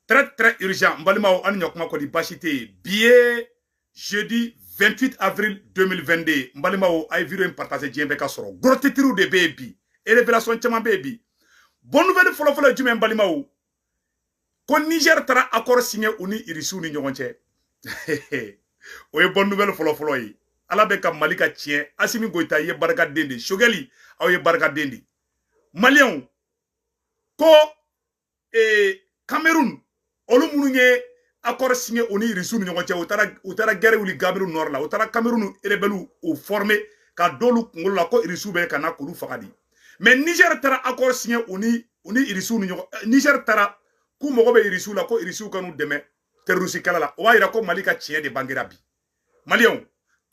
Très très urgent. N balimaw, an ni ɲɔkuma, kɔni baasi tɛ yen? Bi ye jeudi 28 avril 2022. N balimaw, a ye vidéo in partager, diɲɛ bɛɛ ka sɔrɔ. Gros titres de bɛ yen bi, révélation caman bɛ yen bi. Bonne nouvelle fɔlɔfɔlɔ ye jumɛn, n balimaw? Ko Niger taara accord signé u ni Irisiw ni ɲɔgɔn cɛ. O ye bonne nouvelle fɔlɔfɔlɔ ye. Ala bɛ ka Mali ka tiɲɛ. Asimi Goyita ye barikaden de. Choguel, aw ye barikaden de. Maliyɛnw ko Cameroun, olu minnu ye accord signé u ni Irisiw ni ɲɔgɔn cɛ, u taara guerre wuli Cameroun nord la. U taara Cameroun rebelle u former ka d'olu kunkolo la ko Irisiw bɛ ka na k'olu faga de. Mais Niger taara accord signé u ni Irisiw ni ɲɔgɔn. Niger taara k'u mago bɛ Irisiw la, ko Irisiw ka n'u dɛmɛ terroriste kɛlɛ la. O b'a yira ko Mali ka tiɲɛ de bangera bi. Maliyɛnw,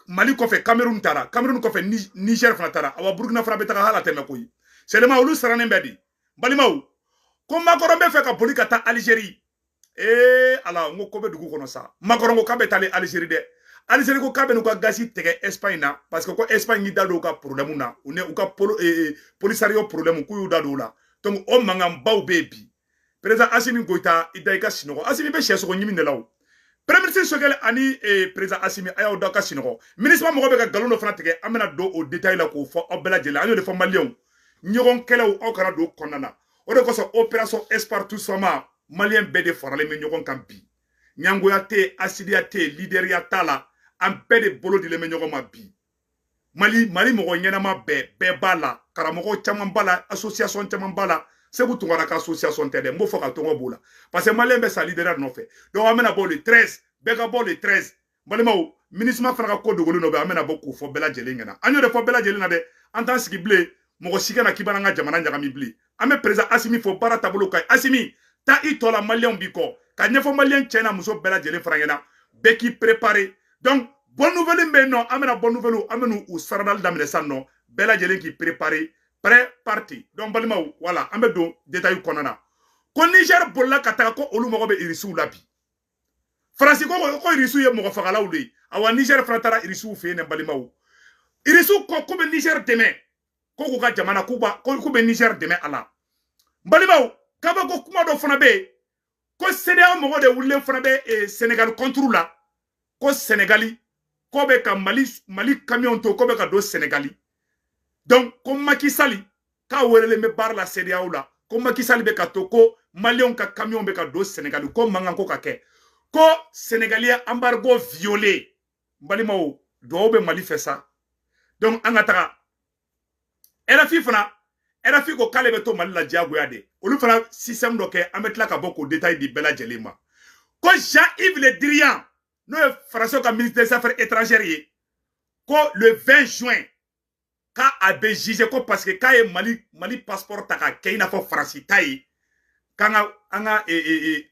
Mali kɔfɛ, Cameroun taara. Cameroun kɔfɛ, Niger fana taara. Awa, Burukina fana bɛ taga hali a tɛmɛ koyi. Seulement olu sirannen bɛ di. Balimaw, ko Macron bɛ fɛ ka boli ka taa Algérie. Ee Ala, n ko ko bɛ dugu kɔnɔ sa. Macron ko k'a bɛ taalen Algérie dɛ. Algérie ko k'a bɛ n'u ka gazi tigɛ Espagne na, parce que ko Espagne y'i da don u ka problème na, u ni u ka Polisario problème, k'u y'u da don o la. Donc o mankanbaw bɛ yen bi. Président Asimi Goyita, i da i ka sinɔgɔ. Asimi bɛ sɛ sogo ɲimi de la. O premier ministre Choguel ani président Asimi, a y'aw da ka sinɔgɔ. MINUSMA mɔgɔ bɛ ka nkalon dɔ fana tigɛ. An bɛna don o détail la k'o fɔ aw bɛɛ lajɛlen. An y'o de fɔ maliyɛnw, ɲɔgɔn kɛlɛw, aw kana don kɔnɔna na. O de kosɔn, opération Espoir Tout Sama, maliyɛn bɛɛ de faralen bɛ ɲɔgɔn kan bi. Ɲangoya tɛ yen, asidiya tɛ yen, leaderiya t'a la. An bɛɛ de bolo dilen bɛ ɲɔgɔn ma bi. Mali mɔgɔ ɲɛnama bɛɛ bɛɛ b'a la, karamɔgɔ caman b'a la, association caman b'a la. Segu Tunkara ka association tɛ dɛ, n b'o fɔ ka tɔgɔ b'o la, parce que maliyɛn bɛ sa leader nɔfɛ. Donc an bɛna bɔ le 13, bɛɛ ka bɔ le 13. Balimaw, MINUSMA fana ka ko dogolen dɔ bɛ, an bɛna bɔ k'o fɔ bɛɛ lajɛlen ɲɛna. An y'o de fɔ bɛɛ lajɛlen na dɛ. An t'an sigi bilen, mɔgɔ si kana k'i b'an ka jamana ɲagami bilen. An bɛ président Asimi fo, baara taabolo ka ɲi. Asimi, taa i tɔ la, maliyɛnw b'i kɔ. Ka ɲɛfɔ maliyɛn cɛ n'a muso bɛɛ lajɛlen fara ɲɛna, bɛɛ k'i préparer. Donc bonne nouvelle bɛ yen nɔ, an bɛna bonne nouvelle, an bɛna u saradali daminɛ sisan nɔ. Bɛɛ lajɛlen k'i préparer, prêt, parti. Donc balimaw, voilà, an bɛ don détail kɔnɔna na. Ko Niger bolila ka taga ko olu mago bɛ Irisiw la bi. Faransi ko Irisiw ye mɔgɔ fagalaw de ye. Awa, Niger fana taara Irisiw fɛ yen dɛ. Balimaw, Irisiw ko k'u bɛ Niger dɛmɛ, ko k'u ka jamana k'u ba ko k'u bɛ Niger dɛmɛ a la. N balimaw, kabako kuma dɔ fana bɛ yen ko CEDEAO mɔgɔ de wulilen fana bɛ Sénégal contre la, ko Sénégali ko bɛ ka Mali camion to ko bɛ ka don Sénégali. Donc ko Macky Sall k'a welelen bɛ baara la CEDEAO la, ko Macky Sall bɛ ka to ko maliyɛnw ka camion bɛ ka don Sénégali, ko mankan ko ka kɛ, ko Sénégali ye embargo violé. N balimaw, duwawu bɛ Mali fɛ sa. Donc an ka taga RFI fana. RFI ko k'ale bɛ to Mali la diyagoya de. Olu fana système dɔ kɛ, an bɛ tila ka bɔ k'o détail di bɛɛ lajɛlen ma. Ko Jean-Yves Le Drian, n'o ye Faransi ka ministre des Affaires étrangères ye, ko le 20 juin k'a a bɛ jugé, ko parce que k'a ye Mali passeport ta ka kɛ i n'a fɔ Faransi ta ye, k'an ka an ka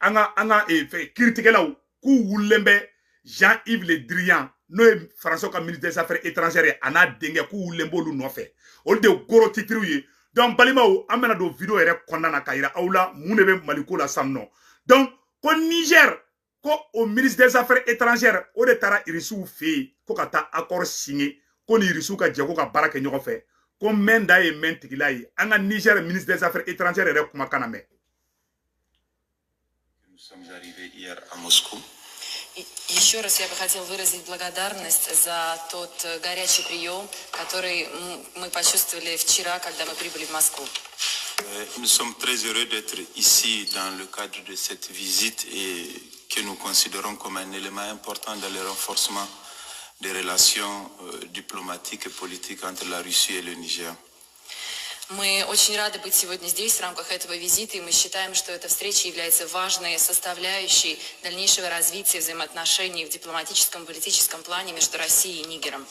an ka an ka fɛ kiiritigɛlaw k'u wulilen bɛ Jean-Yves Le Drian, n'o ye Faransi ka ministre des Affaires étrangères ye, a n'a denkɛ, k'u wulilen b'olu nɔfɛ. Olu de ye gros titres ye. Donc balimaw, an bɛna don vidéo yɛrɛ kɔnɔna na ka yira aw la mun de bɛ Maliko la sisan nɔ. Donc ko Niger, ko o ministre des Affaires étrangères, o de taara Irisiw fɛ yen ko ka taa accord signé, ko ni Irisiw ka jɛ ko ka baara kɛ ɲɔgɔn fɛ, ko mɛn da ye mɛn tigila ye. An ka Niger ministre des Affaires étrangères yɛrɛ kumakan na mɛn. Nous sommes arrivés hier à Moscou. И еще раз я бы хотела выразить благодарность за тот горячий прием, который мы почувствовали вчера, когда мы прибыли в Москву. Nous sommes très heureux d'être ici dans le cadre de cette visite et que nous considérons comme un élément important dans le renforcement des relations diplomatiques et politiques entre la Russie et le Niger. Мы очень рады быть сегодня здесь в рамках этого визита, и мы считаем, что эта встреча является важной составляющей дальнейшего развития взаимоотношений в дипломатическом и политическом плане между Россией и Нигером.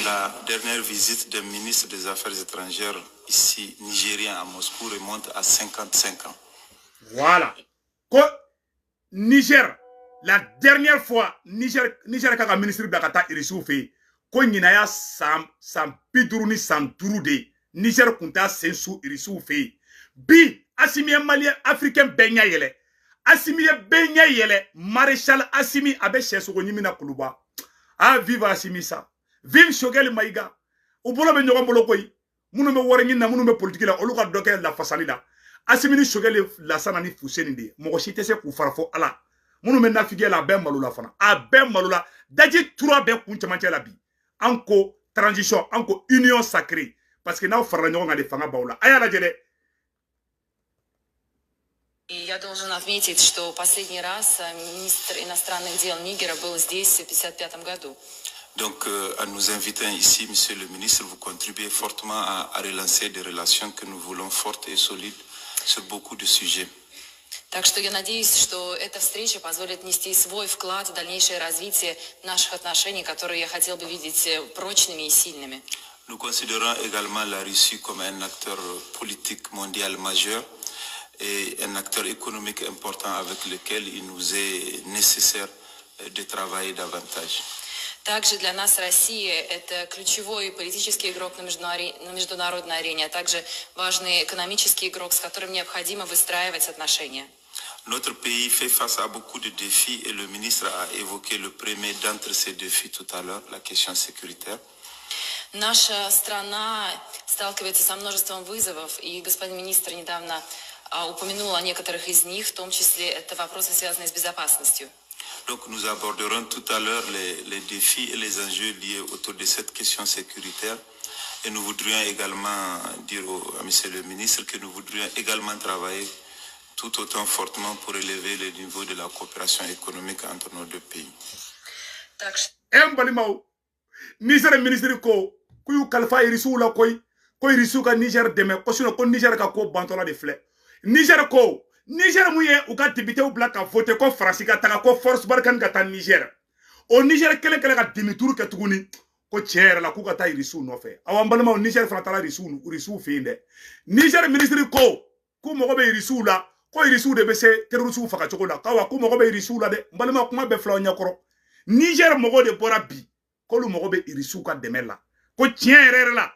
La dernière visite d'un ministre des Affaires étrangères ici, nigérien, à Moscou remonte à 55 ans. Voilà. Ko Niger, la dernière fois, Niger ka ministre bila ka taa Irisiw fɛ yen, ko ɲinan y'a san 55 de ye. Niger kun t'a sen su Irisiw fɛ yen. Bi, Asimi ye malien africain bɛɛ ɲɛ yɛlɛ. Asimi ye bɛɛ ɲɛ yɛlɛ. Maréchal Asimi a bɛ sɛ sogo ɲimi na Kuluba. Ah, vive Asimi sa. Vive Choguel Maïga. U bolo bɛ ɲɔgɔn bolo koyi. Minnu bɛ wari ɲini na, minnu bɛ politique la, olu ka dɔ kɛ lafasali la. Assimi ni Choguel Lassana ni Fousseni de ye, mɔgɔ si tɛ se k'u fara fɔ Ala. Minnu bɛ nafigiya la, a bɛɛ malo la fana, a bɛɛ malo la. Daji tura bɛɛ kun cɛmancɛ la bi. An ko transition, an ko union sacrée, parce que n'aw farala ɲɔgɔn kan de, fanga b'aw la. A y'a lajɛ dɛ. И я должен отметить, что последний раз министр иностранных дел Нигера был здесь в 1955 году. Donc, en nous invitant ici, Monsieur le ministre, vous contribuez fortement à relancer des relations que nous voulons fortes et solides sur beaucoup de sujets. Так что я надеюсь, что эта встреча позволит внести свой вклад в дальнейшее развитие наших отношений, которые я хотел бы видеть прочными и сильными. Nous considérons également la Russie comme un acteur politique mondial majeur et un acteur économique important avec lequel il nous est nécessaire de travailler davantage. Также для нас Россия – это ключевой политический игрок на международной арене, а также важный экономический игрок, с которым необходимо выстраивать отношения. Notre pays fait face à beaucoup de défis et le ministre a évoqué le premier d'entre ces défis tout à l'heure, la question sécuritaire. Наша страна сталкивается со множеством вызовов, и господин министр недавно упомянул о некоторых из них, в том числе это вопросы, связанные с безопасностью. Donc nous aborderons tout à l'heure les défis et les enjeux liés autour de cette question sécuritaire. Et nous voudrions également dire à Monsieur le ministre que nous voudrions également travailler tout autant fortement pour élever le niveau de la coopération économique entre nos deux pays. Так что E n balimaw, Niger ministre ko k'u y'u kalifa Irisiw la koyi, ko Irisiw ka Niger dɛmɛ, ko sinon ko Niger ka ko bantɔla de filɛ. Niger ko, Niger mun ye u ka députéw bila ka voter ko Faransi ka taga, ko force Barkhane ka taa Niger, o Niger kelen kelen ka demi-tour kɛ tuguni ko tiɲɛ yɛrɛ la k'u ka taa Irisiw nɔfɛ. Awa n balimaw, Niger fana taara Irisiw fɛ yen dɛ. Niger ministre ko k'u mago bɛ Irisiw la, ko Irisiw de bɛ se terrorisiw faga cogo la, k'awa k'u mago bɛ Irisiw la dɛ. N balima, kuma bɛɛ filɛ aw ɲɛkɔrɔ. Niger mɔgɔw de bɔra bi k'olu mago bɛ Irisiw ka dɛmɛ la, ko tiɲɛ yɛrɛ yɛrɛ la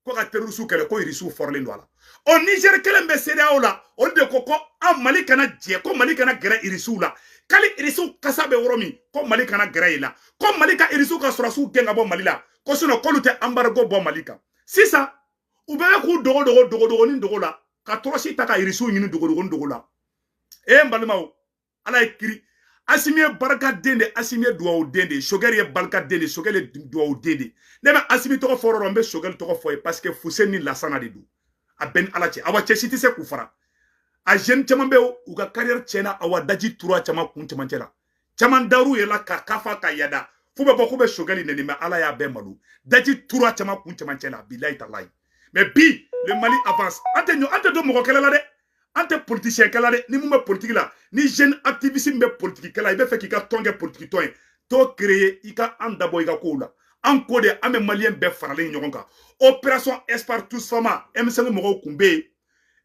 ko ka terrorisiw kɛlɛ, ko Irisiw fɔrɔlen don a la. O Niger kelen bɛ CEDEAO la, olu de ko ko an Mali kana jɛ, ko Mali kana gɛrɛ Irisiw la, k'ale Irisiw kasa bɛ yɔrɔ min, ko Mali kana gɛrɛ yen la, ko Mali ka Irisiw ka sɔrɔsiw gɛn ka bɔ Mali la, ko sinon k'olu tɛ embargo bɔ Mali kan. Sisan u bɛ k'u dogo dogo dogo dogo ni dogo la, ka tɔrɔsi ta ka Irisiw ɲini dogo dogo ni dogo la. E n balimaw, Ala ye kiri. Asimi ye barikaden de, Asimi ye duwawuden de, Choguel ye barikaden de, Choguel ye duwawuden de. Ne bɛ Asimi tɔgɔ fɔ yɔrɔ, n bɛ Choguel tɔgɔ fɔ ye, parce que Fuseni ni Lasana de don. A bɛɛ ni Ala cɛ, awa cɛ si tɛ se k'u fara. A jeune caman bɛ yen, u ka carrière tiɲɛna. Awa daji tura caman kun cɛmancɛ la, caman dar'u yɛrɛ la ka kafa ka yada f'u bɛ bɔ k'u bɛ Choguel nɛni, mais Ala y'a bɛɛ malo. Daji tura caman kun cɛmancɛ la, bilayi talayi. Mais bi le Mali avance. An tɛ ɲɔ, an tɛ don mɔgɔ kɛlɛ la dɛ, an tɛ politicien kɛla dɛ. Ni mun bɛ politique la, ni jeune activiste min bɛ politique kɛla, i bɛ fɛ k'i ka tɔn kɛ politique tɔn ye, t'o créer, i ka an dabɔ i ka kow la. An ko de, an bɛ maliyɛn bɛɛ faralen ɲɔgɔn kan. Opération Espoir tous Fama, M5 mɔgɔw kun bɛ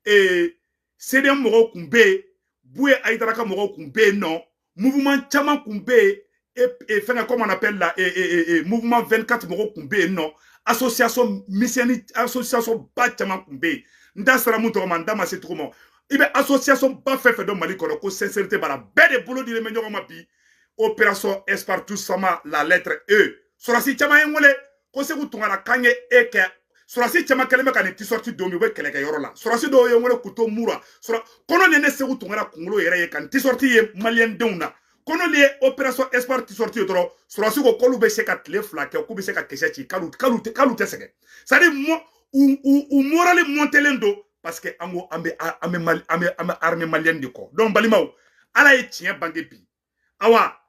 yen, CDM mɔgɔw kun bɛ yen, Buye Ayidara ka mɔgɔw kun bɛ yen nɔ, mouvement caman kun bɛ yen, et fɛngɛ, comment on appelle la, mouvement 24 mɔgɔw kun bɛ yen nɔ, association misɛnnin, association ba caman kun bɛ yen. N da sera mun tɔgɔ ma, n da ma se cogo ma. I bɛ association ba fɛn fɛn dɔn Mali kɔnɔ ko sincérité b'a la, bɛɛ de bolo dilen bɛ ɲɔgɔn ma bi. Opération Espoir tous Fama, la lettre E. Sɔrɔsi caman ye n wele ko Segu Tunkara k'an ye e kɛ. Sɔrɔsi caman kɛlen bɛ ka nin t-shirt don bi, u bɛ kɛlɛkɛyɔrɔ la. Sɔrɔsi dɔw ye n wele k'u to mura sɔrɔ kɔnɔ ni ne Segu Tunkara kunkolo yɛrɛ ye ka nin t-shirt ye maliyɛn denw na. Kɔnɔ ni ye opération Espoir t-shirt ye dɔrɔn, sɔrɔsi ko k'olu bɛ se ka tile 2 kɛ, k'u bɛ se ka kisɛ ci, k'olu tɛ sɛgɛn. C'est à dire u moral montelen don, parce que an ko an bɛ Mali, an bɛ armée malienne de kɔ. Donc balimaw, Ala ye tiɲɛ bange bi. Awa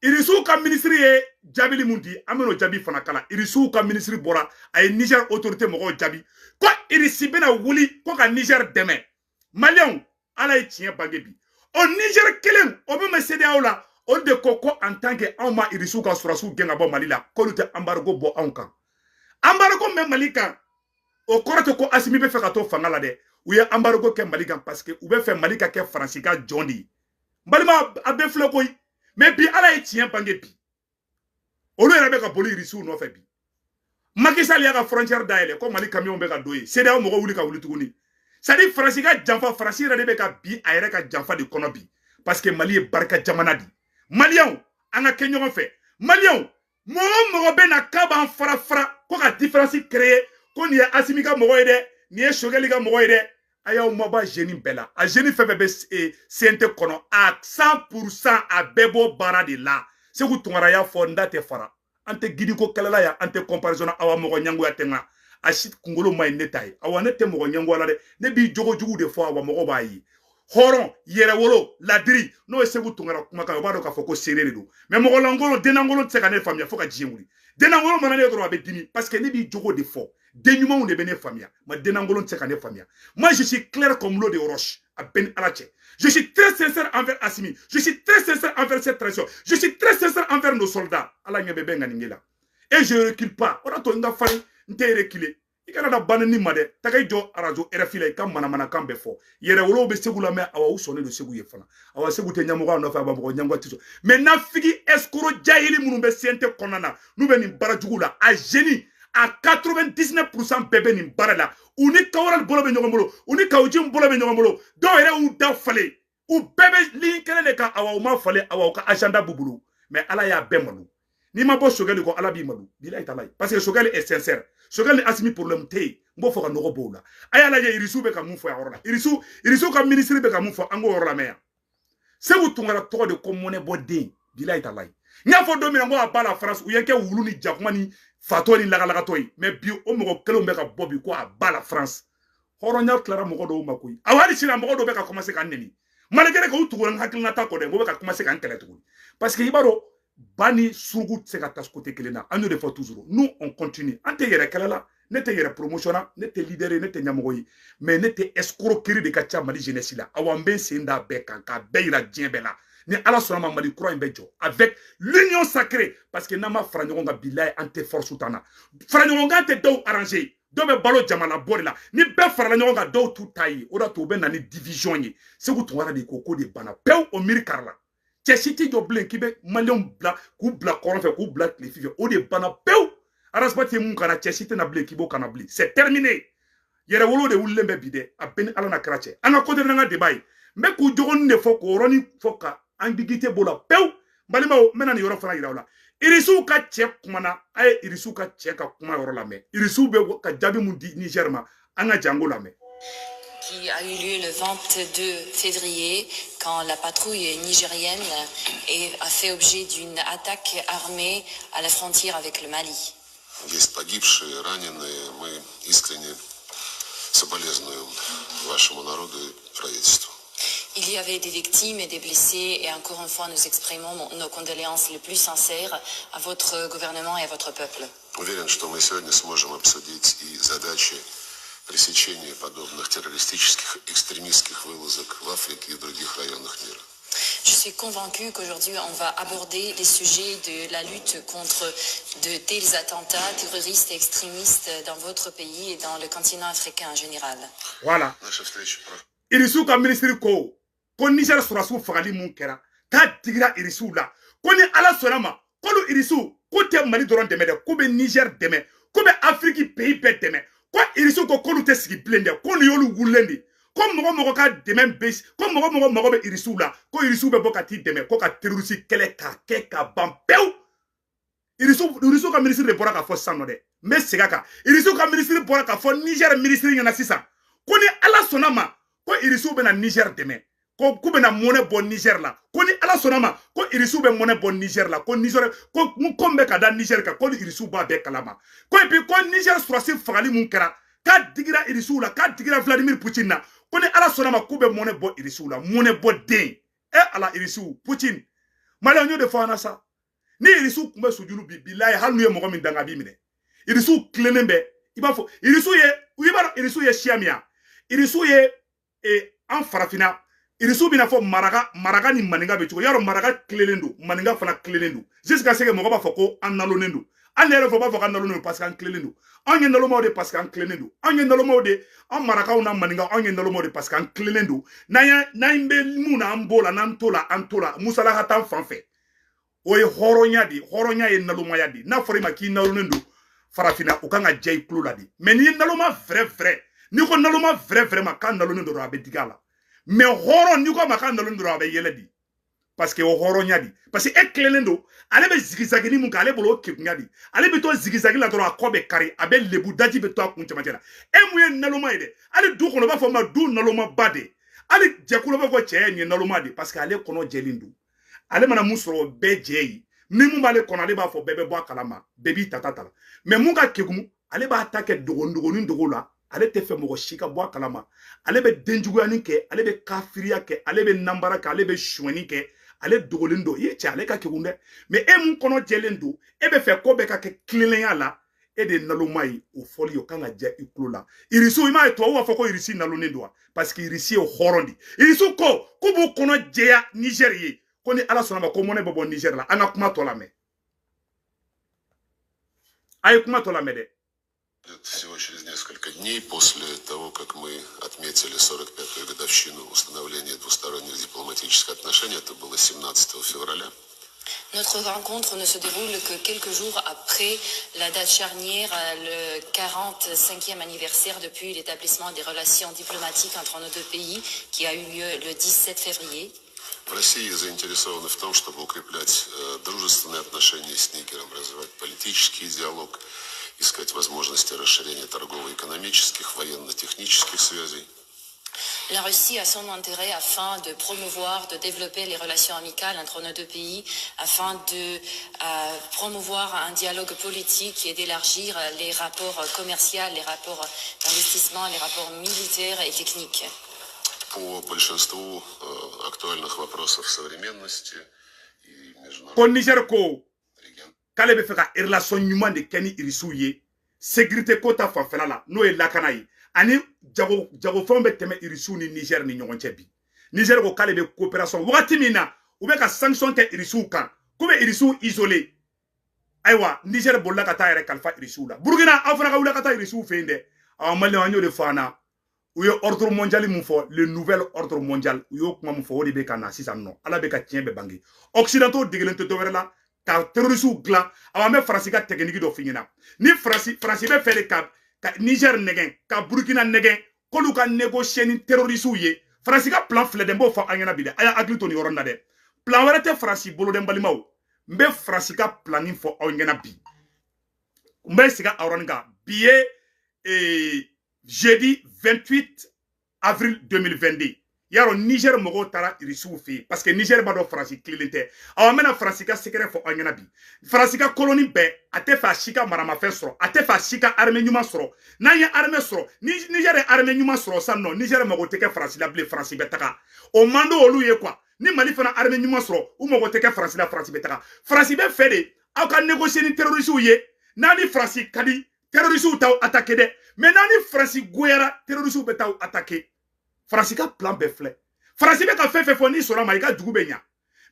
Irisiw ka minisiri ye jaabili mun di, an bɛn'o jaabi fana kala. Irisiw ka minisiri bɔra, a ye Niger autorité mɔgɔw jaabi ko Irisi bɛna wuli ko ka Niger dɛmɛ. Maliyɛnw, Ala ye tiɲɛ bange bi. O Niger kelen o min bɛ CEDEAO la, olu de ko ko en tant que anw ma Irisiw ka sɔrɔsiw gɛn ka bɔ Mali la, k'olu tɛ embargo bɔ anw kan. Embargo min bɛ Mali kan, o kɔrɔ tɛ ko Asimi bɛ fɛ ka to fanga la dɛ. U ye embargo kɛ Mali kan parce que u bɛ fɛ Mali ka kɛ Faransi ka jɔn de ye. N balima, a bɛɛ filɛ koyi. Mais bi Ala ye tiɲɛ bange bi, olu yɛrɛ bɛ ka boli Irisiw nɔfɛ bi. Macky Sall y'a ka frontière dayɛlɛ ko Mali camion bɛ ka don yen, CEDEAO mɔgɔw wuli ka wuli tuguni. C'est à dire Faransi ka janfa, Faransi yɛrɛ de bɛ ka bi a yɛrɛ ka janfa de kɔnɔ bi, parce que Mali ye barika jamana de. Maliyɛnw, an ka kɛ ɲɔgɔn fɛ. Maliyɛnw, mɔgɔ o mɔgɔ bɛ na k'a b'an fara fara ko ka différence créer, ko nin ye Asimi ka mɔgɔ ye dɛ, nin ye Choguel ka mɔgɔ ye dɛ. A y'aw mabɔ jeune bɛɛ la. A jeune fɛn fɛn bɛ CNT kɔnɔ, a 100% a bɛɛ bɔ baara de la. Sekou Tounkara y'a fɔ, n da tɛ fara. An tɛ gidiko kɛlɛla yan, an tɛ comparaison na. Awa mɔgɔ ɲangoya tɛ n kan. A si kunkolo ma ɲi ne ta ye. Awa ne tɛ mɔgɔ ɲangoya la dɛ. Ne b'i jogo jugu de fɔ, awa mɔgɔw b'a ye. Hɔrɔn, yɛrɛwolo, ladiri, n'o ye Sekou Tounkara kumakan ye, o b'a dɔn k'a fɔ ko seere de don. Mais mɔgɔ lankolon, denlankolon tɛ se ka ne faamuya fo ka diɲɛ wuli. Denlankolon mana ne ye dɔrɔn, a bɛ dimi, parce que ne b'i jogo de fɔ. Den ɲumanw de bɛ ne faamuya, ma denlankolon tɛ se ka ne faamuya. Moi, je suis clair comme l'eau de roche. A bɛɛ ni Ala cɛ. Je suis très sincère envers Assimi. Je suis très sincère envers cette transition. Je suis très sincère envers nos soldats. Ala ɲɛ bɛ bɛn ŋaniye la. Et je recule pas. O de y'a to n ka farin, n tɛ reculer. I kana da banni ma dɛ. Taga i jɔ arajo RFI la, i ka manamanakan bɛɛ fɔ. Yɛrɛwolow bɛ Segu lamɛn, awa u sɔnnen don Segu ye fana. Awa Segu tɛ ɲɛmɔgɔ nɔfɛ, awa mɔgɔ ɲɛmɔgɔ tɛ sɔn. Mais nafigi escroc jahili minnu bɛ CNT kɔnɔna na, n'u bɛ nin baara jugu la, a jeune a 99% bɛɛ bɛ nin baara la. U ni Kawarali bolo bɛ ɲɔgɔn bolo, u ni Kawuji bolo bɛ ɲɔgɔn bolo. Dɔw yɛrɛ y'u da falen. U bɛɛ bɛ ligne kelen de kan, awa u ma falen, awa u ka agenda b'u bolo. Mais Ala y'a bɛɛ malo. N'i ma bɔ Choguel kɔ, Ala b'i malo. Bilahi talahi. Parce que Choguel est sincère. Choguel ni Assimi problème tɛ yen. N b'o fɔ ka nɔgɔ bɔ o la. A y'a lajɛ, Irisiw bɛ ka mun fɔ yan yɔrɔ la. Irisiw ka ministre bɛ ka mun fɔ, an k'o yɔrɔ lamɛn yan. Sekou Tounkara tɔgɔ de ko mɔnɛ bɔ den. Bilahi talahi. N y'a fɔ don min na, n ko à bas la France, u ye kɛ wulu ni jakuma ni fatɔ ni lagalagatɔ ye. Mais bi, o mɔgɔ kelenw bɛ ka bɔ bi ko à bas la France. Hɔrɔnya tilara mɔgɔ dɔw ma koyi. Awa hali sini, mɔgɔ dɔw bɛ ka commencer ka n neni. Malgré que u tugura n hakilinata kɔ dɛ, n ko bɛ ka commencer ka n kɛlɛ tuguni. Parce que i b'a dɔn, ba ni suruku tɛ se ka taa côté kelen na. An y'o de fɔ toujours. Nous, on continue. An tɛ yɛrɛ kɛlɛ la. Ne tɛ yɛrɛ promotion na, ne tɛ leader ye, ne tɛ ɲɛmɔgɔ ye. Mais ne tɛ escroquerie de ka ca Mali jeunesse la. Awa n bɛ n sen da bɛɛ kan k'a bɛɛ yira diɲɛ bɛɛ la. Ni Ala sɔnna ma, Mali kura in bɛ jɔ avec l'union sacrée, parce que n'an ma fara ɲɔgɔn kan, bilahi, an tɛ force t'an na. Fara ɲɔgɔn kan tɛ dɔw arranger. Dɔw bɛ balo jamana bɔ de la. Ni bɛɛ farala ɲɔgɔn kan, dɔw t'u ta ye. O de y'a to u bɛ na ni division ye. Sekou Tounkara de ko ko de banna pewu, o miiri kari la. Cɛ si t'i jɔ bilen k'i bɛ maliyɛnw bila k'u bila kɔrɔn fɛ, k'u bila tilefin fɛ, o de banna pewu. Ras Bath ye mun kana, cɛ si tɛna bilen k'i b'o kana bilen. C'est terminé. Yɛrɛwolo de wulilen bɛ bi dɛ. A bɛɛ ni Ala na kɛra cɛ. An ka continuer n'an ka débat ye. N bɛ k'u jogoni de fɔ, k'o yɔrɔnin fɔ ka ambiguïté b'o la pewu. N balimaw, n bɛna nin yɔrɔ fana yira aw la. Irisiw ka cɛ kumana, a ye Irisiw ka cɛ ka kuma yɔrɔ lamɛn. Irisiw bɛ ka jaabi mun di Niger ma, an ka jango lamɛn. Qui a eu lieu le 22 février quand la patrouille nigérienne a fait objet d'une attaque armée à la frontière avec le Mali. Есть погибшие, раненые. Мы искренне соболезнуем вашему народу и правительству. Il y avait des victimes et des blessés et encore une fois, nous exprimons nos condoléances les plus sincères à votre gouvernement et à votre peuple. Уверен, что мы сегодня сможем обсудить и задачи пресечения подобных террористических, экстремистских вылазок в Африке и других районах мира. Je suis convaincue qu'aujourd'hui, on va aborder les sujets de la lutte contre de tels attentats terroristes et extrémistes dans votre pays et dans le continent africain en général. Voilà. Наша встреча Irisiw ka ministre ko ko Niger sɔrɔsiw fagali mun kɛra, k'a digira Irisiw la, ko ni Ala sɔnna ma, k'olu Irisiw ko tɛ Mali dɔrɔn dɛmɛ dɛ, k'u bɛ Niger dɛmɛ, k'u bɛ Afiriki pays bɛɛ dɛmɛ. Ko Irisiw ko k'olu tɛ sigi bilen dɛ, ko nin y'olu wulilen de, ko mɔgɔ mɔgɔ ka dɛmɛ bɛ, ko mɔgɔ mɔgɔ mago bɛ Irisiw la, ko Irisiw bɛ bɔ ka t'i dɛmɛ, ko ka terroriste kɛlɛ k'a kɛ ka ban pewu. Irisiw ka ministre de bɔra k'a fɔ sisan nɔ dɛ. N bɛ segin a kan, Irisiw ka ministre bɔra k'a fɔ Niger ministre ɲɛna sisan ko ni Ala sɔnna ma, ko Irisiw bɛna Niger dɛmɛ, ko k'u bɛna mɔnɛ bɔ Niger la, ko ni Ala sɔnna ma, ko Irisiw bɛ mɔnɛ bɔ Niger la, ko Niger ko ko min bɛ ka da Niger kan, ko ni Irisiw b'a bɛɛ kalama, ko et puis ko Niger sɔrɔsi fagali mun kɛra, k'a digira Irisiw la, k'a digira Vladimir Poutine na, ko ni Ala sɔnna ma, k'u bɛ mɔnɛ bɔ Irisiw la. Mɔnɛ bɔ den e ala, Irisiw, Poutine, maliyɛnw y'o de fɔ an na sa. Ni Irisiw tun bɛ sujuru bi, bilayi, hali n'u ye mɔgɔ min danga, a b'i minɛ. Irisiw tilennen bɛ, i b'a fɔ Irisiw ye, i b'a dɔn Irisiw ye siya min ya, Irisiw ye an farafinna, Irisiw bɛna fɔ maraka, maraka ni maninka bɛ cogo yarɔ, maraka tilennen don, maninka fana tilennen don, jusqu'à ce que mɔgɔ b'a fɔ ko an nalonnen don. An yɛrɛ fɔ b'a fɔ k'an nalonnen don parce que an tilennen don. Anw ye nalomaw de parce que an tilennen don. Anw ye nalomaw de, an marakaw n'a maninka, anw ye nalomaw de parce que an tilennen don. N'an ye n'an bɛ mun na, an b'o la, n'an t'o la, an t'o la. Musalaha t'an fan fɛ. O ye hɔrɔnya de ye. Hɔrɔnya ye nalomaya de ye. N'a fɔra i ma k'i nalonnen don farafinna, o kan ka diya i tulo la de. Mais n'i ye naloma vrai vrai, n'i ko naloma vrai vrai ma k'a nalonnen don dɔrɔn, a bɛ digi a la. Mais hɔrɔn, n'i ko a ma k'a nalonnen dɔrɔn, a bɛ yɛlɛ de. Parce que o hɔrɔnya di, parce que e tilelen don, ale bɛ zigzagini mun kɛ, ale bolo o kegunya di. Ale bɛ to zigzag la dɔrɔn, a kɔ bɛ kari, a bɛ lebu, daji bɛ to a kun cɛmancɛ la. E mun ye naloma ye dɛ? Hali du kɔnɔ, u b'a fɔ ma du nalomaba de. Hali jɛkulu b'a fɔ cɛ ye nin ye naloma de, parce que ale kɔnɔ jɛlen don. Ale mana mun sɔrɔ, o bɛɛ jɛ ye. Ni mun b'ale kɔnɔ, ale b'a fɔ bɛɛ bɛ bɔ a kalama, bɛɛ b'i ta ta la. Mais mun ka kegun, ale b'a ta kɛ dogo dogonin dogo la, ale tɛ fɛ mɔgɔ si ka bɔ a kalama. Ale bɛ denjuguyani kɛ, ale bɛ kafiriya kɛ, ale bɛ nanbara kɛ, ale bɛ sonyɛni kɛ, ale dogolen don. I ye cɛ, ale ka kegun dɛ. Mais e mun kɔnɔ jɛlen don, e bɛ fɛ ko bɛɛ ka kɛ tilennenya la, e de ye naloma ye. O fɔli, o kan ka diya i tulo la. Irisiw, i m'a ye tubabuw b'a fɔ ko Irisi nalonnen don wa? Parce que Irisi ye hɔrɔn de. Irisiw ko k'u b'u kɔnɔ jɛya Nizɛri ye, ko ni Ala sɔnna ma, ko mɔnɛ bɛ bɔ Nizɛri la. An ka kuma tɔ lamɛn, a ye kuma tɔ lamɛn dɛ. Всего через несколько дней после того, как мы отметили 45-ю годовщину установления двусторонних дипломатических отношений, это было 17 февраля. Notre rencontre ne se déroule que quelques jours après la date charnière, le 45e anniversaire depuis l'établissement des relations diplomatiques entre nos deux pays, qui a eu lieu le 17 février. В России заинтересованы в том, чтобы укреплять дружественные отношения с Нигером, развивать политический диалог, искать возможности расширения торгово-экономических, военно-технических связей. La Russie a son intérêt afin de promouvoir, de développer les relations amicales entre nos deux pays, afin de promouvoir un dialogue politique et d'élargir les rapports commerciaux, les rapports d'investissement, les rapports militaires et techniques. По большинству актуальных вопросов современности и международных Ko Niger ko k'ale bɛ fɛ ka relation ɲuman de kɛ ni Irisiw ye, sécurité ko ta fanfɛla la, n'o ye lakana ye, ani jago, jagofɛnw bɛ tɛmɛ Irisiw ni Niger ni ɲɔgɔn cɛ bi. Niger ko k'ale bɛ coopération. Wagati min na u bɛ ka sanction kɛ Irisiw kan, k'u bɛ Irisiw isoler, ayiwa, Niger bolila ka taa yɛrɛ kalifa Irisiw la. Burukina, aw fana ka wuli ka taa Irisiw fɛ yen dɛ. Awa, Maliyɛnw, an y'o de fɔ an na. U ye ordre mondial mun fɔ, le nouvel ordre mondial, u y'o kuma mun fɔ, o de bɛ ka na sisan nɔ. Ala bɛ ka tiɲɛ bɛɛ bange. Occidentaux degelen tɛ dɔwɛrɛ la ka terroristew dilan. Awa, an bɛ Faransi ka technique dɔ f'i ɲɛna. Ni Faransi bɛ fɛ de ka Niger nɛgɛn, ka Burukina nɛgɛn, k'olu ka négocier ni terroristew ye. Faransi ka plan filɛ dɛ, n b'o fɔ an ɲɛna bi dɛ. A y'a hakili to nin yɔrɔ in na dɛ. Plan wɛrɛ tɛ Faransi bolo dɛ, n balimaw. N bɛ Faransi ka plan fɔ aw ɲɛna bi. N bɛ segin a yɔrɔnin kan. Bi ye jeudi 28 avril 2022. Yarɔ, Niger mɔgɔw taara Irisiw fɛ yen, parce que Niger b'a dɔn Faransi tilenlen tɛ. Awa, n bɛna Faransi ka secret fɔ aw ɲɛna bi. Faransi ka colonie bɛɛ, a tɛ fɛ a si ka maramafɛn sɔrɔ, a tɛ fɛ a si ka armée ɲuman sɔrɔ. N'an ye armée sɔrɔ, ni Niger ye armée ɲuman sɔrɔ sisan nɔ, Niger mago tɛ kɛ Faransi la bilen, Faransi bɛ taga. O man di olu ye quoi. Ni Mali fana armée ɲuman sɔrɔ, u mago tɛ kɛ Faransi la, Faransi bɛ taga. Faransi bɛ fɛ de aw ka négocier ni terroristew ye. N'a ni Faransi ka di, terroristew t'aw attaquer dɛ. Mais n'a ni Faransi goyara, terroristew bɛ t'aw attaquer. Faransi ka plan bɛɛ filɛ. Faransi bɛ ka fɛn fɛn fɔ, n'i sɔnna ma, i ka dugu bɛ ɲa.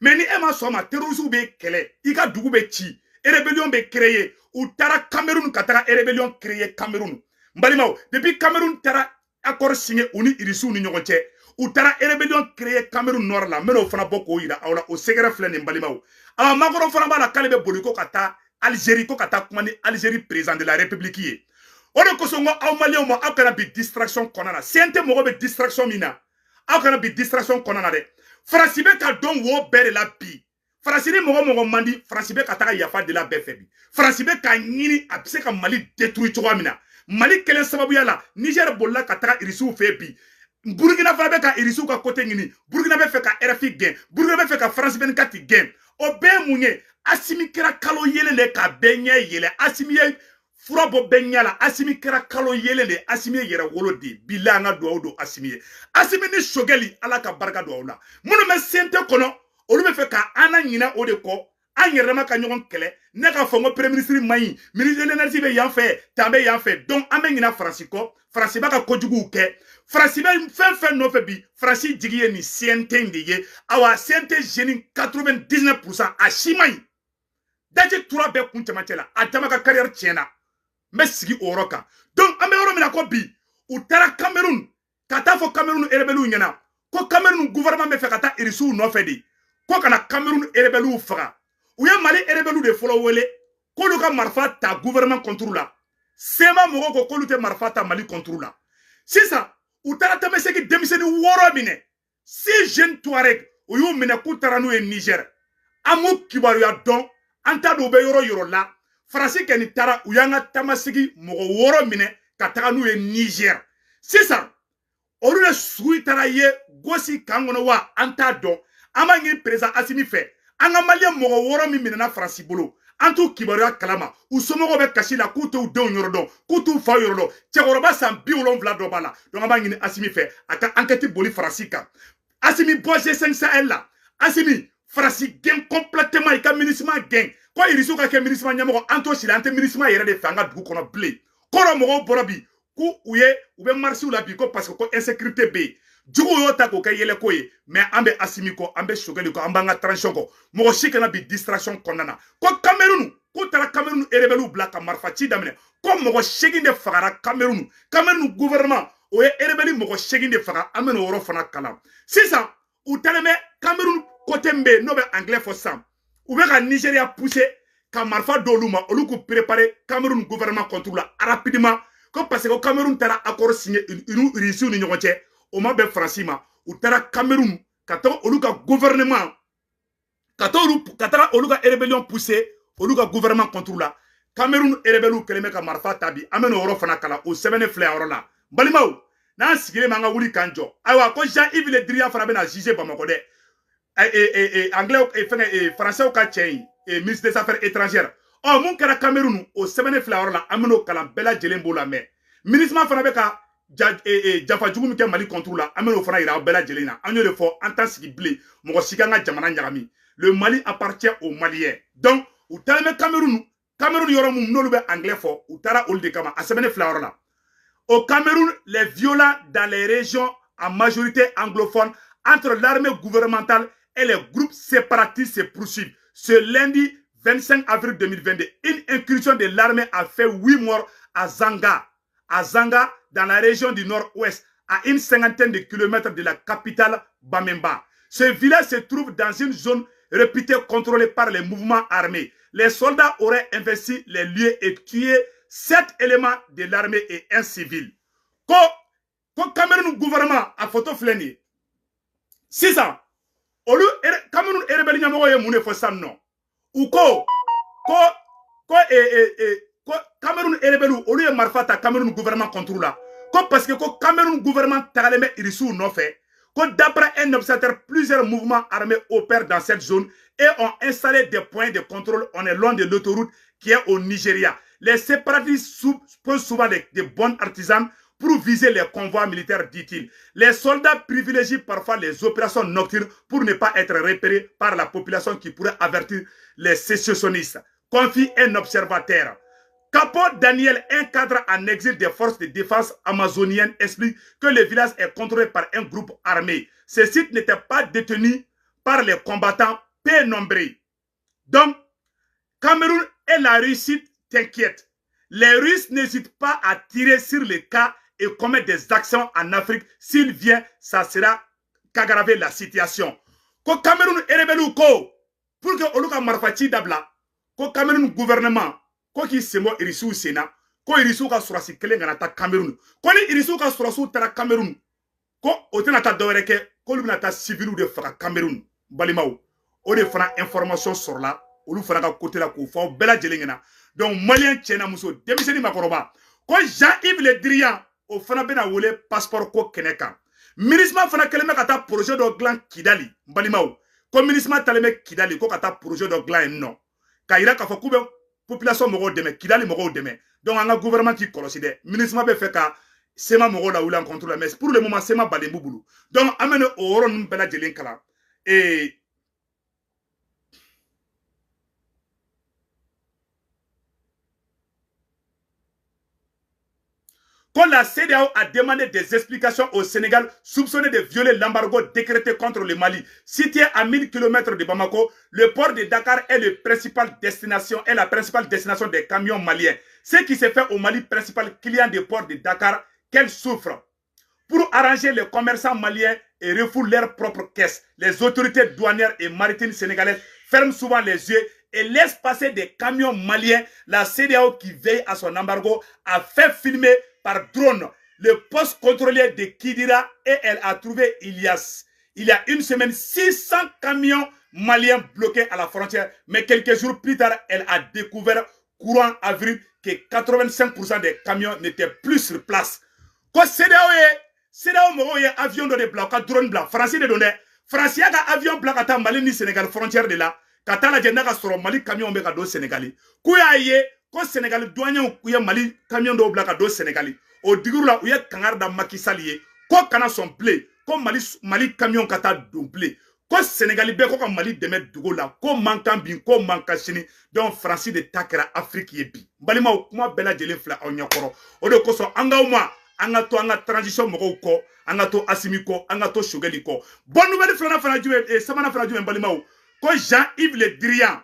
Mais ni e ma sɔn ma, terroristew bɛ kɛlɛ, i ka dugu bɛ ci, rébellion bɛ créer. U taara Cameroun ka taga rébellion créer Cameroun. N balimaw, depuis Cameroun taara accord signé u ni Irisiw ni ɲɔgɔn cɛ, u taara rébellion créer Cameroun nord la. N bɛn'o fana bɔ k'o yira aw la. O secret filɛ nin, balimaw. Awa, Macron fana b'a la k'ale bɛ boli ko ka taa Algérie, ko ka taa kuma ni Algérie président de la République ye. O de kosɔn n ko aw Maliyɛnw ma, aw kana bi distraction kɔnɔna na. CNT mɔgɔ bɛ distraction min na, aw kana bi distraction kɔnɔna na dɛ. Faransi bɛ ka dɔn wo bɛɛ de la bi. Faransi ni mɔgɔ mɔgɔ man di, Faransi bɛ ka taga yafa de la bɛɛ fɛ bi. Faransi bɛ k'a ɲini a bɛ se ka Mali détruire cogoya min na. Mali kelen sababuya la, Niger bolila ka taga Irisiw fɛ bi. Burukina fana bɛ ka Irisiw ka côté ɲini. Burukina bɛ fɛ ka RFI gɛn, Burukina bɛ fɛ ka France 24 gɛn. O bɛɛ ye mun ye? Asimi kɛra kalo yelen de ka bɛɛ ɲɛ yɛlɛ. Asimi ye fura bɔ bɛɛ ɲɛ la. Asimi kɛra kalo yelen de. Asimi ye yɛrɛ wolo de bila. An ka dugawu don Asimi ye. Asimi ni Sogɛli, Ala ka barika don aw la. Minnu bɛ CNT kɔnɔ, olu bɛ fɛ ka an na ɲinɛ o de kɔ, an yɛrɛ dama ka ɲɔgɔn kɛlɛ. Ne k'a fɔ n ko premier ministre man ɲi, ministre de l'énergie bɛ yan fɛ, tan bɛ yan fɛ. Donc an bɛ ɲinɛ Faransi kɔ. Faransi b'a ka kojuguw kɛ. Faransi bɛ fɛn fɛn nɔfɛ bi, Faransi jigi ye nin CNT in de ye. Awa, CNT jeune 99%, a si man ɲi. Daji tura bɛɛ kun cɛmancɛ la, a jama ka carrière tiɲɛna. N bɛ sigi o yɔrɔ kan. Donc an bɛ yɔrɔ min na ko bi, u taara Cameroun ka taa fɔ Cameroun rebelle ɲɛna ko Cameroun gouvernement bɛ fɛ ka taa Irisiw nɔfɛ de, ko ka na Cameroun rebelle faga. U ye Mali rebelle de fɔlɔ wele k'olu ka marifa ta gouvernement contre la. CMA mɔgɔw ko k'olu tɛ marifa ta Mali contre la. Sisan u taara Tamaseki denmisɛnnin 6 minɛ, six jeunes Touareg. U y'u minɛ k'u taara n'u ye Niger. An m'u kibaruya dɔn, an t'a dɔn u bɛ yɔrɔ yɔrɔ la. Faransi kɔni taara, u y'an ka tamasigi mɔgɔ 6 minɛ ka taga n'u ye Niger. Sisan olu de sugu taara ye gosi kan kɔnɔ wa, an t'a dɔn. An b'a ɲini président Assimi fɛ, an ka maliyɛn mɔgɔ 6 min minɛna Faransi bolo, an t'u kibaruya kalama. U somɔgɔw bɛ kasi la k'u t'u denw yɔrɔ dɔn, k'u t'u faw yɔrɔ dɔn. Cɛkɔrɔba san 70 dɔ b'a la. Donc an b'a ɲini Assimi fɛ a ka enquête boli Faransi kan. Assimi bɔ G5 Sahel la. Assimi Faransi gɛn complètement, i ka MINUSMA gɛn. Ko Irisiw ka kɛ MINUSMA ɲɛmɔgɔ, an t'o si la, an tɛ MINUSMA yɛrɛ de fɛ an ka dugu kɔnɔ bilen. Kɔrɔ mɔgɔw bɔra bi k'u u ye u bɛ marisiw la bi ko parce que ko insécurité bɛ yen. Juguw y'o ta k'o kɛ yɛlɛko ye, mais an bɛ Assimi kɔ, an bɛ Choguel kɔ, an b'an ka transition kɔ. Mɔgɔ si kana bi distraction kɔnɔna na. Ko Cameroun, k'u taara Cameroun rebelle bila ka marifa ci daminɛ. Ko mɔgɔ 8 de fagara Cameroun. Cameroun gouvernement o ye rebelle mɔgɔ 8 de faga, an bɛ n'o yɔrɔ fana kalan. Sisan u taalen bɛ Cameroun côté min bɛ yen n'o bɛ anglais fɔ sisan, u bɛ ka Nigeria pousser ka marifa d'olu ma, olu k'u préparer Cameroun gouvernement contre la rapidement. Ko parce que Cameroun taara accord signé u Russiw ni ɲɔgɔn cɛ, o ma bɛn Faransi ma. U taara Cameroun ka taga olu ka gouvernement, ka taga olu ka rébellion pousser olu ka gouvernement contre la. Cameroun rebelle kɛlen bɛ ka marifa ta bi, an bɛ n'o yɔrɔ fana kalan, o sɛbɛnnen filɛ yɔrɔ la. Balimaw, n'an sigilen bɛ an ka wuli k'an jɔ. Ayiwa, ko Jean-Yves Le Drian fana bɛna juger Bamakɔ dɛ. Anglais fɛngɛ français ka cɛ in, ministre des affaires étrangères. Ɔ mun kɛra Cameroun, o sɛbɛnnen filɛ yɔrɔ la, an bɛn'o kalan, bɛɛ lajɛlen b'o la. Mɛ MINUSMA fana bɛ ka jafa jugu min kɛ Mali contre la, an bɛn'o fana yira aw bɛɛ lajɛlen na. An y'o de fɔ, an t'an sigi bilen, mɔgɔ si k'an ka jamana ɲagami. Le Mali appartient aux Maliens. Donc u taalen bɛ Cameroun, Cameroun yɔrɔ mun n'olu bɛ anglais fɔ, u taara olu de kama. A sɛbɛnnen filɛ yɔrɔ la. Au Cameroun, les violents dans les régions à majorité anglophone entre l'armée gouvernementale et les groupes séparatistes se poursuivent. Ce lundi 25 avril 2022, une incursion de l'armée a fait 8 morts à Zanga, dans la région du nord-ouest, à une cinquantaine de kilomètres de la capitale Bamenda. Ce village se trouve dans une zone réputée contrôlée par les mouvements armés. Les soldats auraient investi les lieux et tué 7 éléments de l'armée et un civil. Ko Cameroun gouvernement a photo filɛ nin ye. Sisan olu Cameroun rebelle ɲɛmɔgɔ ye mun de fɔ sisan nɔ? U ko ko ko ko Cameroun rebelle olu ye marifa ta Cameroun gouvernement contre la. Ko parce que ko Cameroun gouvernement tagalen bɛ Irisiw nɔfɛ. Ko d'après un observateur, plusieurs mouvements armés opèrent dans cette zone et ont installé des points de contrôle. On est loin de l'autoroute qui est au Nigeria. Les séparatistes posent souvent des bonnes artisans pour viser les convois militaires, dit-il. Les soldats privilégient parfois les opérations nocturnes pour ne pas être repérés par la population qui pourrait avertir les sécessionnistes, confie un observateur. Capo Daniel, un cadre en exil des forces de défense amazoniennes, explique que le village est contrôlé par un groupe armé. Ce site n'était pas détenu par les combattants peu nombreux. Donc, Cameroun et la Russie t'inquiètent. Les Russes n'hésitent pas à tirer sur les cas et commettre des actions en Afrique. S'il vient, ça sera qu'aggraver la situation. Ko Cameroun rebelle ko pour que olu ka marifa ci dabila, ko Cameroun gouvernement ko k'i sen bɔ Irisiw sen na, ko Irisiw ka sɔrɔsi kelen kana taa Cameroun. Ko ni Irisiw ka sɔrɔsiw taara Cameroun, ko o tɛna taa dɔwɛrɛ kɛ, k'olu bɛna taa civiliw de faga Cameroun. Balimaw, o de fana information sɔrɔla olu fana ka côté la k'o fɔ aw bɛɛ lajɛlen ɲɛna. Donc maliyɛn cɛ n'a muso, denmisɛnnin makɔrɔba, ko Jean-Yves Le Drian o fana bɛna wele passeport ko kɛnɛ kan. MINUSMA fana kɛlen bɛ ka taa projet dɔ dilan Kidali. N balimaw, ko MINUSMA talen bɛ Kidali ko ka taa projet dɔ dilan yen nɔ, k'a yira k'a fɔ k'u bɛ population mɔgɔw dɛmɛ, Kidali mɔgɔw dɛmɛ. Donc an ka gouvernement k'i kɔlɔsi dɛ. MINUSMA bɛ fɛ ka SEMA mɔgɔw lawuli en contre la, mais pour le moment SEMA balen b'u bolo. Donc an bɛ o yɔrɔ ninnu bɛɛ lajɛlen kalan. Quand la CEDEAO a demandé des explications au Sénégal soupçonné de violer l'embargo décrété contre le Mali, situé à 1000 km de Bamako, le port de Dakar est la principale destination des camions maliens. Ce qui s'est fait au Mali, principal client du port de Dakar, qu'elle souffre. Pour arranger les commerçants maliens et refoulent leur propre caisse, les autorités douanières et maritimes sénégalaises ferment souvent les yeux et laissent passer des camions maliens. La CEDEAO, qui veille à son embargo, a fait filmer par drone le poste contrôlé de Kidira et elle a trouvé Il y a une semaine, 600 camions maliens bloqués à la frontière. Mais quelques jours plus tard, elle a découvert courant avril que 85% des camions n'étaient plus sur place. Ko CEDEAO ye, CEDEAO mɔgɔw ye avion dɔ de bila, u ka drone bila, Faransi de don dɛ. Faransi y'a ka avion bila ka taa Mali ni Sénégal frontière de la, ka taa lajɛ n'a ka sɔrɔ Mali camion bɛ ka don Sénégal. K'u y'a ye ko Sénégal douaniers ye Mali camion dɔw bila ka don Sénégal. O digiru la, u ye kangari da Macky Sall ye ko kana sɔn bilen ko Mali camion ka taa don bilen, ko Sénégal bɛɛ ko ka Mali dɛmɛ dugu la, ko man kan bi, ko man kan sini. Donc Faransi de ta kɛra Afrique ye bi. N balimaw, kuma bɛɛ lajɛlen filɛ aw ɲɛkɔrɔ. O de kosɔn an k'aw ma, an ka to an ka transition mɔgɔw kɔ, an ka to Assimi kɔ, an ka to Choguel kɔ. Bonne nouvelle filanan fana jumɛn, sabanan fana jumɛn, balimaw? Ko Jean-Yves Le Drian,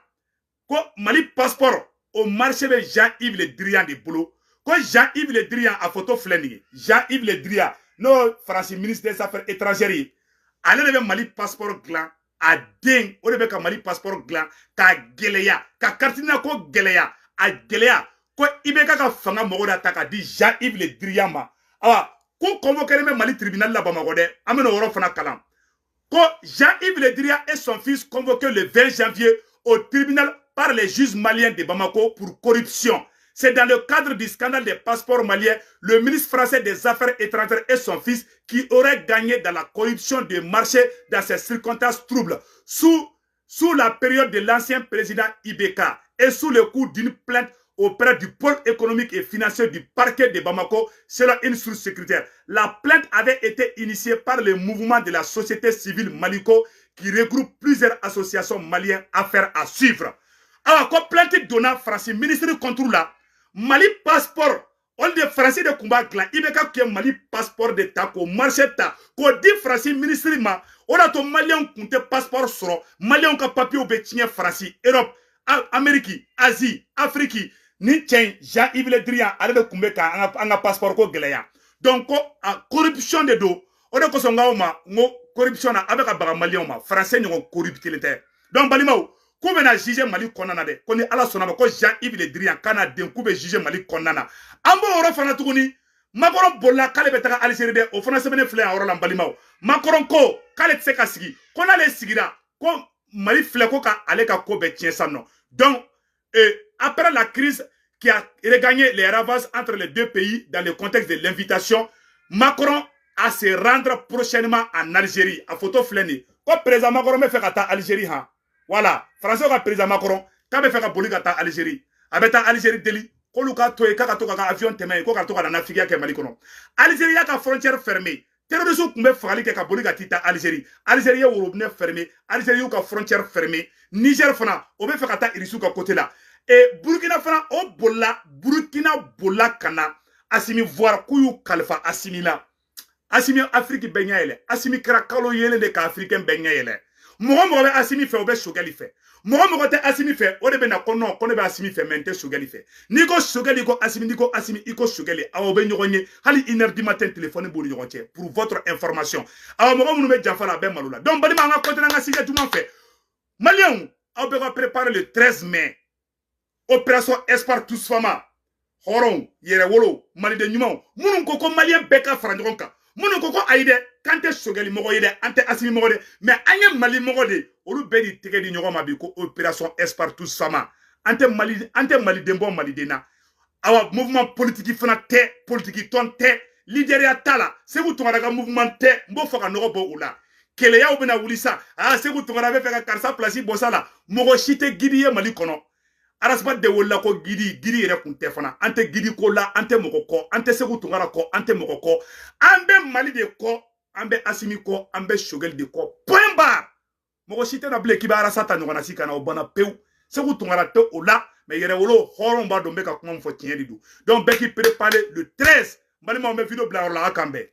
ko Mali passeport o marché bɛ Jean-Yves Le Drian de bolo. Ko Jean-Yves Le Drian, a photo filɛ nin ye. Jean-Yves Le Drian, n'o Faransi ministre des Affaires étrangères ye, ale de bɛ Mali passeport dilan. A den o de bɛ ka Mali passeport dilan k'a gɛlɛya, ka carte NINA ko gɛlɛya, a gɛlɛya ko IBK ka fanga mɔgɔw da ta k'a di Jean-Yves Le Drian ma. Awa, ko convoqué bɛ Mali tribunal la Bamakɔ dɛ, an bɛna o yɔrɔ fana kalan. Ko Jean-Yves Le Drian et son fils convoqués le 20 janvier au tribunal par les juges maliens de Bamako pour corruption. C'est dans le cadre du scandale des passeports maliens, le ministre français des Affaires étrangères et son fils qui auraient gagné dans la corruption des marchés dans ces circonstances troubles, sous la période de l'ancien président IBK et sous le coup d'une plainte auprès du pôle économique et financier du parquet de Bamako, selon une source sécuritaire. La plainte avait été initiée par le mouvement de la société civile Maliko qui regroupe plusieurs associations maliennes. Affaires à suivre. Alors, ko plainte donna France ministre contre la Mali passeport, olu de Faransi de kun b'a dilan. IBK kɛ Mali passeport de ta k'o marché ta k'o di Faransi ministre ma. O de y'a to Maliyɛnw kun tɛ passeport sɔrɔ, Maliyɛnw ka papiyew bɛ tiɲɛ Faransi, Europe, Amérique, Asie, Afrique. Ni cɛ in Jean-Yves Le Drian, ale de kun bɛ ka an ka passeport ko gɛlɛya. Donc ko a corruption de don. O de kosɔn n k'aw ma, n ko corruption na, a bɛ ka baga Maliyɛnw ma. Faransi ɲɔgɔn corrupte kelen tɛ. Donc balimaw, k'u bɛna juger Mali kɔnɔna na dɛ. Ko ni Ala sɔnna ma, ko Jean-Yves Le Drian k'a n'a den k'u bɛ juger Mali kɔnɔna na. An b'o yɔrɔ fana tuguni. Macron bolila k'ale bɛ taga Algérie dɛ. O fana sɛbɛnnen filɛ yan yɔrɔ la, n balimaw. Macron ko k'ale tɛ se ka sigi, ko n'ale sigira, ko Mali filɛ ko ka ale ka ko bɛɛ tiɲɛ sisan nɔ. Donc après la crise qui a regagné les ravages entre les deux pays dans le contexte de l'invitation Macron à se rendre prochainement en Algérie. A photo filɛ nin ye. Ko président Macron bɛ fɛ ka taa Algérie han. Voilà, français ka président Macron k'a bɛ fɛ ka boli ka taa Algérie. A bɛ taa Algérie deli k'olu ka to yen, k'a ka to ka avion tɛmɛ yen, ko ka to ka na nafigiya kɛ Mali kɔnɔ. Algérie y'a ka frontière fermée. Terroriste tun bɛ fagali kɛ ka boli ka t'i ta Algérie. Algérie ye robinet fermé, Algérie y'u ka frontière fermée. Niger fana, o bɛ fɛ ka taa Irisiw ka côté la. Et Burkina fana, o bolila, Burkina bolila ka na Assimi voir, k'u y'u kalifa Assimi la. Assimi, Afrique bɛɛ ɲɛ yɛlɛ. Assimi kɛra kalo yelen de ka Africain bɛɛ ɲɛ yɛlɛ. Mɔgɔ mɔgɔ bɛ Assimi fɛ, o bɛ Choguel fɛ. Mɔgɔ mɔgɔ tɛ Assimi fɛ, o de bɛ na ko non, ko ne bɛ Assimi fɛ, mais n tɛ Choguel fɛ. N'i ko Choguel, i ko Assimi. N'i ko Assimi, i ko Choguel. Awɔ, bɛ ɲɔgɔn ye hali 1h du matin, téléphone b'u ni ɲɔgɔn cɛ, pour votre information. Awɔ, mɔgɔ minnu bɛ janfa la, a bɛ malo la. Donc balima, an ka continuer an ka sujet duman fɛ. Maliyɛnw, aw bɛɛ ka préparer le 13 mai, opération Espoir Tous Fama. Hɔrɔnw, yɛrɛwolo, maliden ɲumanw minnu ko ko Maliyɛn bɛɛ ka fara ɲɔgɔn kan, minnu ko ko ayi dɛ, k'an tɛ Choguel mɔgɔ ye dɛ, an tɛ Assimi mɔgɔ dɛ, mais an ye Mali mɔgɔ de, olu bɛɛ de tɛgɛ di ɲɔgɔn ma bi ko opération Espoir Tous Fama. An tɛ Mali, an tɛ maliden bɔ maliden na. Awa, mouvement politique fana tɛ, politique tɔn tɛ, leaderya t'a la. Sékou Tounkara ka mouvement tɛ. N b'o fɔ ka nɔgɔ bɔ u la. Kɛlɛyaw bɛna wuli sa. Aa, Sékou Tounkara bɛ fɛ ka karisa place bɔ sa la. Mɔgɔ si tɛ guide ye Mali kɔnɔ. Ras Bath de wolola ko guide, guide yɛrɛ kun tɛ fana. An tɛ guide ko la, an tɛ mɔgɔ kɔ, an tɛ Sékou Tounkara kɔ, an tɛ mɔgɔ kɔ. An bɛ Mali de kɔ, an bɛ Assimi kɔ, an bɛ Choguel de kɔ, point barre. Mɔgɔ si tɛna bilen k'i bɛ arasa ta ɲɔgɔnna si ka na, o banna pewu. Sékou Tounkara tɛ o la, mais yɛrɛwolo hɔrɔn b'a dɔn n bɛ ka kuma min fɔ, tiɲɛ de don. Donc bɛɛ k'i préparer le 13. N balimaw, n bɛ vidéo bila yɔrɔ la, a k'an bɛn.